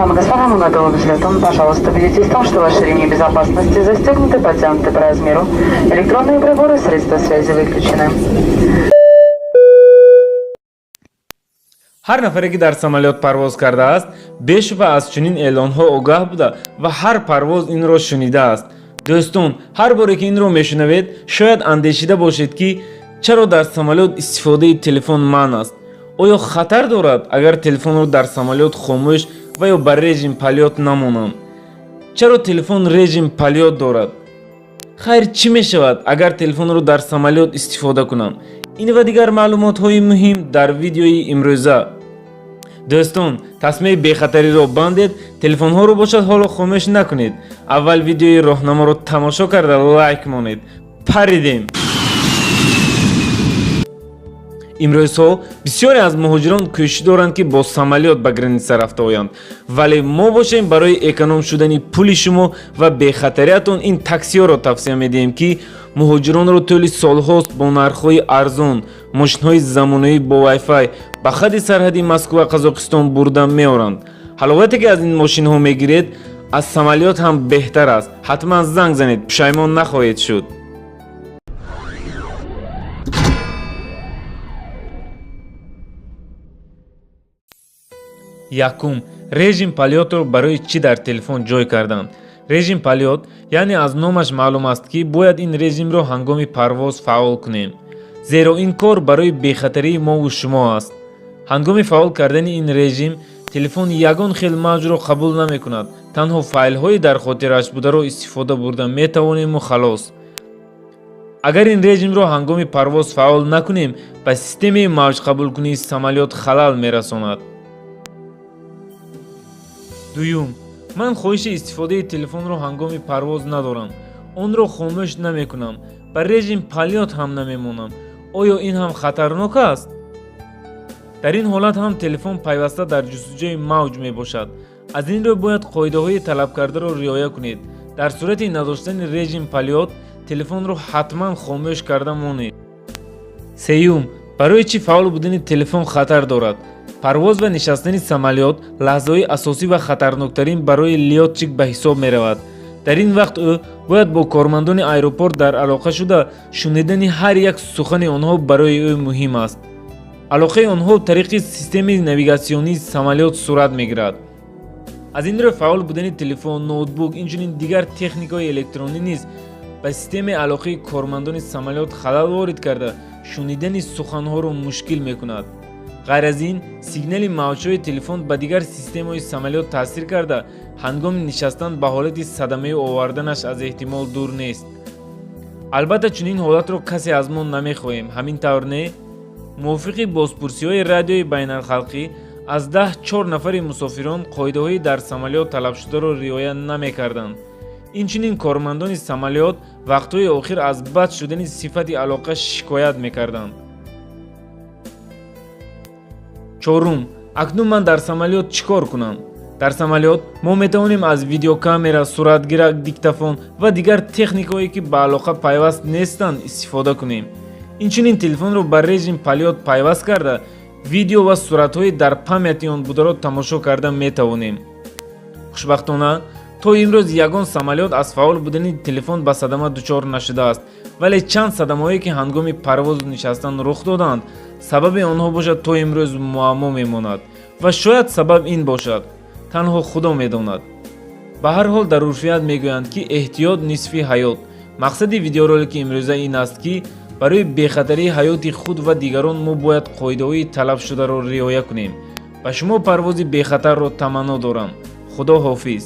Дамы и господа, мы готовы к взлету. Пожалуйста, убедитесь в том, что ваши ремни безопасности застегнуты, подтянуты по размеру. Электронные приборы и средства связи выключены. Ҳар нафаре, ки дар самолёт парвоз кардааст, бешубҳа аз чунин эълонҳо огаҳ буда ва ҳар парвоз инро шунидааст. Дӯстон, ҳар боре ки инро мешунавед, шояд андешида бошед, ки чаро дар самолёт истифодаи телефон манъ аст? Оё хатар дорад, агар телефонро дар самолёт хомӯш ва ё ба режим полёт намонам? Чаро телефон режим полёт дорад? Хайр, чӣ мешавад, агар телефонро дар самолёт истифода кунам? Ин ва дигар маълумотҳои муҳим дар видеои имрӯза. Дӯстон, тасмаи бехатариро бандед, телефонҳоро бошад ҳоло хомӯш накунед. Аввал видеои роҳнаморо тамошо карда, лайк монед. Паридем! Имрӯзҳо бисёре аз муҳоҷирон кӯшиш доранд, ки бо самолёт ба граница рафта оянд, вале мо бошем, барои эконом шудани пули шумо ва бехатариятон ин таксиҳоро тавсия медиҳем, ки муҳоҷиронро тӯли солҳост бо нархҳои арзон, мошинҳои замонавӣ бо вайфай ба хадди сарҳади Москва, Қазоқистон бурда меоранд. Ҳаловате, ки аз ин мошинҳо мегиред, аз самолёт ҳам беҳтар аст. Ҳатман занг занед, пушаймон нахоҳед шуд. Якум: режим полётро барои чӣ дар телефон ҷой карданд? Режим полёт, яъне аз номаш маълум аст, ки бояд ин режимро ҳангоми парвоз фаъол кунем, зеро ин кор барои бехатарии мову шумо аст. Ҳангоми фаъол кардани ин режим телефон ягон хел мавҷро қабул намекунад, танҳо файлҳои дар хотирааш бударо истифода бурда метавонему халос. Агар ин режимро ҳангоми парвоз фаъол накунем, ба системаи мавҷқабулкунии самолёт халал мерасонад. Дуюм: ман хоҳиши истифодаи телефонро ҳангоми парвоз надорам, онро хомӯш намекунам, ба режим полёт ҳам намемонам. Оё ин ҳам хатарнок аст? Дар ин ҳолат ҳам телефон пайваста дар ҷустуҷӯи мавҷ мебошад. Аз ин рӯ бояд қоидаҳои талабкардаро риоя кунед. Дар сурати надоштани режим полёт телефонро ҳатман хомӯш карда монед. Сеюм: барои чӣ фаъол будани телефон хатар дорад? Парвоз ва нишастани самолёт лаҳзаҳои асосӣ ва хатарноктарин барои лётчик ба ҳисоб меравад. Дар ин вақт ӯ бояд бо кормандони аэропорт дар алоқа шуда, шунидани ҳар як сухани онҳо барои ӯ муҳим аст. Алоқаи онҳо тариқи системаи навигатсионии самолёт сурат мегирад. Аз ин рӯ фаъол будани телефон, ноутбук, инчунин дигар техникаҳои электронӣ низ ба системаи алоқаи кормандони самолёт халал ворид карда, шунидани суханҳоро мушкил мекунад. Ғайр аз ин, сигнали мавҷҳои телефон ба дигар системаҳои самолёт таъсир карда, ҳангоми нишастан ба ҳолати садамавӣ оварданаш аз эҳтимол дур нест. Албатта, чунин ҳолатро касе аз мо намехоҳем, ҳамин тавр не? Мувофиқи бозпурсиҳои радиои байналхалқӣ, аз 10 чор нафари мусофирон қоидаҳои дар самолёт талабшударо риоя намекарданд. Инчунин кормандони самолёт вақтҳои охир аз бад шудани сифати алоқа шикоят мекарданд. Чорум: акнун ман дар самолёт чӣ кор кунам? Дар самолёт мо метавонем аз видеокамера, суратгирак, диктофон ва дигар техникаҳое, ки ба алоқа пайваст нестанд, истифода кунем. Инчунин телефонро ба режим полёт пайваст карда, видео ва суратҳои дар памяти он бударо тамошо карда метавонем. Хушбахтона, то имрӯз ягон самолёт аз фаъол будани телефон ба садама дучор нашудааст, вале чанд садамаҳое, ки ҳангоми парвозу нишастан рух доданд, сабаби онҳо бошад то имрӯз муаммо мемонад ва шояд сабаб ин бошад, танҳо Худо медонад. Ба ҳар ҳол, дар урфият мегӯянд, ки эҳтиёт нисфи ҳаёт. Мақсади видеоролики имрӯза ин аст, ки барои бехатарии ҳаёти худ ва дигарон мо бояд қоидаҳои талабшударо риоя кунем. Ба шумо парвози бехатарро таманно дорам. Худо ҳофиз.